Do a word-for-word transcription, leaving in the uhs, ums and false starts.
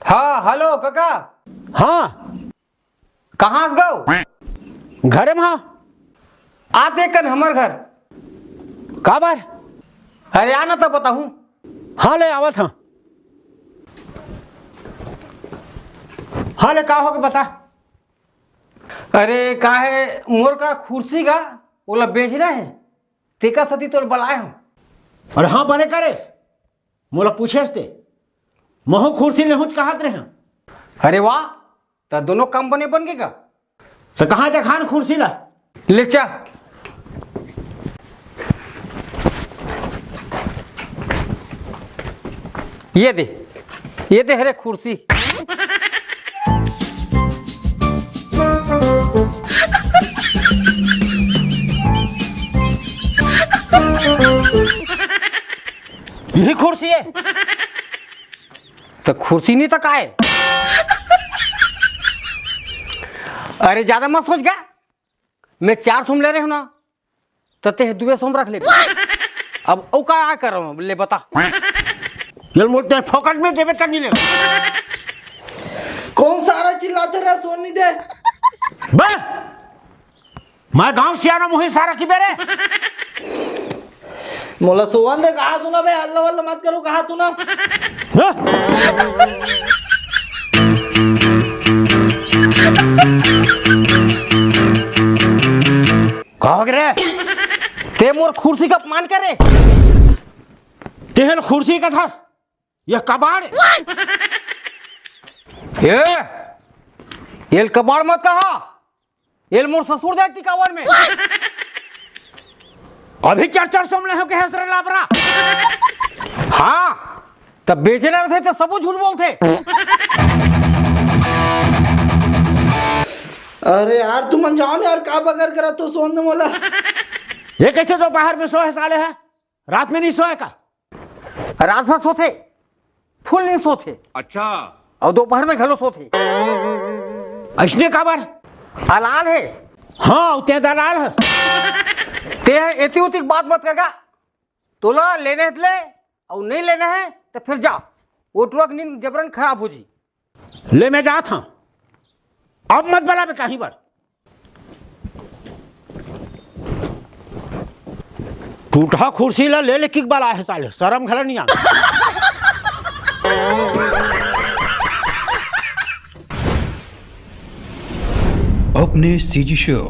हाँ, हेलो कका। हाँ। कहाँ हस गो? घरे में हाँ। आते कन हमर घर। काबर? अरे आ ना, तब बताहूँ। हाँ, ले आवत हाँ। हाँ, ले, का होगे, बता। अरे का हे, मोर का खुर्सी गा, ओला बेचना हे, तेकर सेती तोर बलाए हूँ। अरे हाँ, बने करेस, मोला पूछेस ते, महूँ खुर्सी लेहूँच कहत रहे हूँ। अरे वाह, त दोनों काम बने बन गे का? त कहाँ देखान खुर्सी ला? ले चा। ये दे, ये दे हरे खुर्सी। यही खुर्सी हे? त खुर्सी नहीं त का हे? अरे ज्यादा मत सोच गा, मैं चार सौ में ले रहे हूँ ना, त ते दुए सौ में रख ले। अब ओ का कर रहा हूँ, ले बता। ये बोलते हैं फोकट में देवे त नहीं ले। कौन सारा चिल्लाते रहे, सोन नहीं दे। बस, मैं गांव सियाना मुही सारा की बेरे। मोला सोवन दे कहा तू ना बे, हल्ला वल्ला मत करो कहा तू ना। हाँ? कहा रे? ते मोर खुर्सी का अपमान करे। तेहन खुर्सी का था, यह कबाड़। ए, एल कबाड़ मत कहा। एल मोर ससुर दे टिकावन में। अभी चार चार सौ में हो के हंस रहे लाबरा। हाँ, तब बेचना रहते तो सबो झूठ बोलते। अरे यार, तुमन जाओ ना यार, का बगर करा तो सोन दे मोला। ये कैसे दोपहर में सोए साले है, रात में नहीं सोए का? रात भर सोथे, फुल नहीं सोथे। अच्छा। और दोपहर में घलो सोथे। ऐसने काबर? अलाल हे। हाँ, ते दलाल हस। ते एती उती बात मत करगा। तोला लेने हे त ले, और नहीं लेने हे त फिर जा। वो टुआ के नींद जबरन खराब हो जी। ले मैं जात हूँ, अब मत बलाबे कहीं बर। टूटहा खुर्सी ला ले ले किक बलाए हे साले, शरम घला नहीं आ। अपने सीजी शो